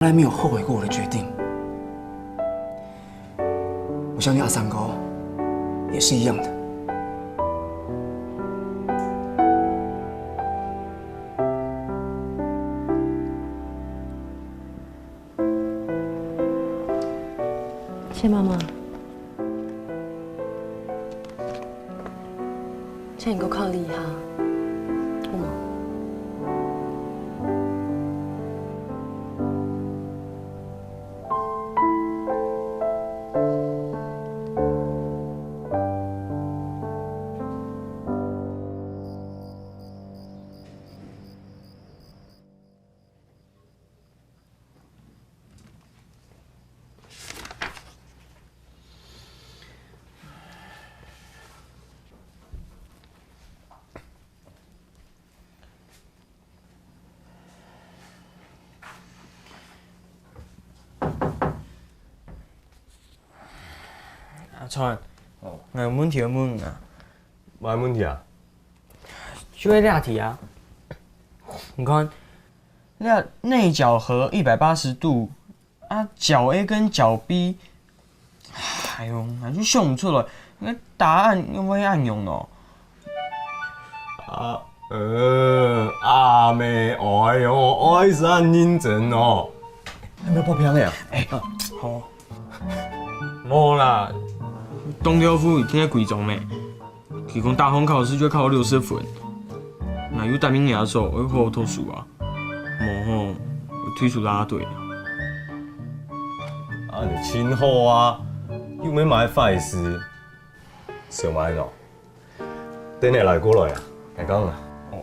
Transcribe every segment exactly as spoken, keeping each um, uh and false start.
來沒有後悔過我的決定。我相信阿三哥也是一樣的。謝媽媽。 請你過考慮一下，好無？ 阿川，哦。𠊎有問題愛問你啊。麼个問題啊？就係這題啊。你看，這內角和一百八十度，啊，角A跟角B，哎喲，𠊎就想毋出來，該答案仰會恁樣呢？啊，呃，阿姆，哎喲，愛係恁認真哦。有沒有破表了呀？哎，好。無啦，當天有付一定个歸宗咩？ 佢講逐項考試就考六十分，𠊎又答應耶穌愛好好讀書啊，無吼，會退出啦啦隊。啊，你盡好啊，又毋係麼个壞事。小麥喏，等下來過來啊，𠊎講啊。哦。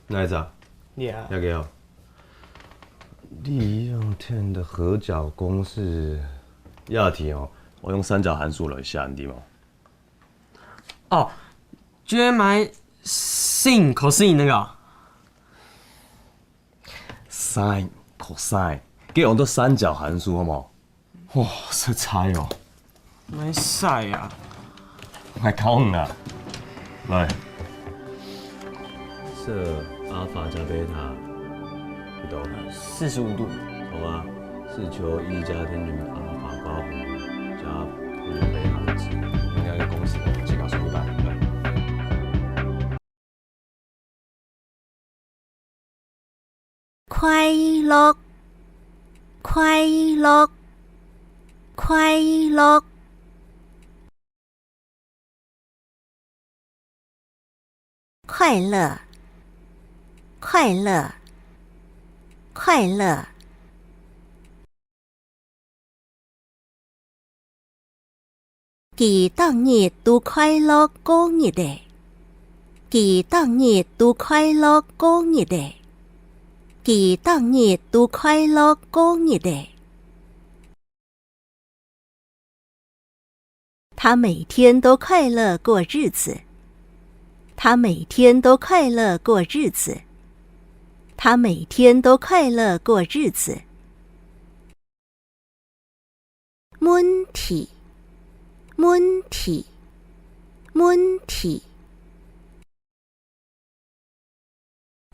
哪一隻？這啊。這個哦。 利用電的合角公式。這題哦，𠊎用三角函數來寫，你知無？哦，就係麼个sin、cosine該個。Sin、cosine，該用做三角函數好無？ 哇，實在哦。哪會使啊？𠊎教你啊。來。設阿法加貝塔幾多？四十五度。好啊，試求E加tangent阿法括弧加tangent貝塔的值，用這個公式來解答手一百。來。 快樂，快樂，快樂。快樂，快樂，快樂。 佢逐日都快樂過日仔。佢逐日都快樂過日仔。佢逐日都快樂過日仔。他每天都快樂過日子。他每天都快樂過日子。他每天都快樂過日子。 問題，問題，問題。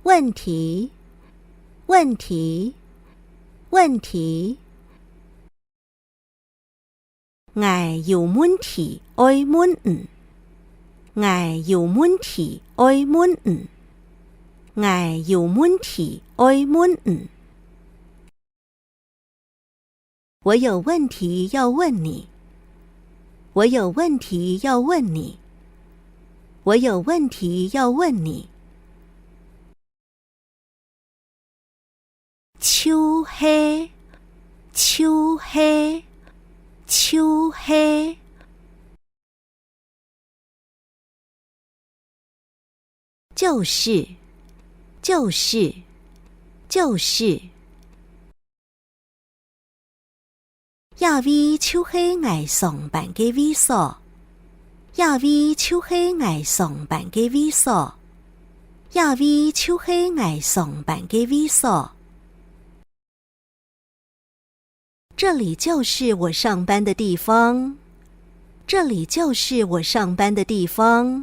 問題，問題，問題。𠊎有問題愛問你。𠊎有問題愛問你。𠊎有問題愛問你。 我有問題要問你。我有問題要問你。我有問題要問你。就係，就係，就係。 就是，就是，就是。這位就係𠊎上班个位所。這位就係𠊎上班个位所。這位就係𠊎上班个位所。 這裡就是我上班的地方。這裡就是我上班的地方。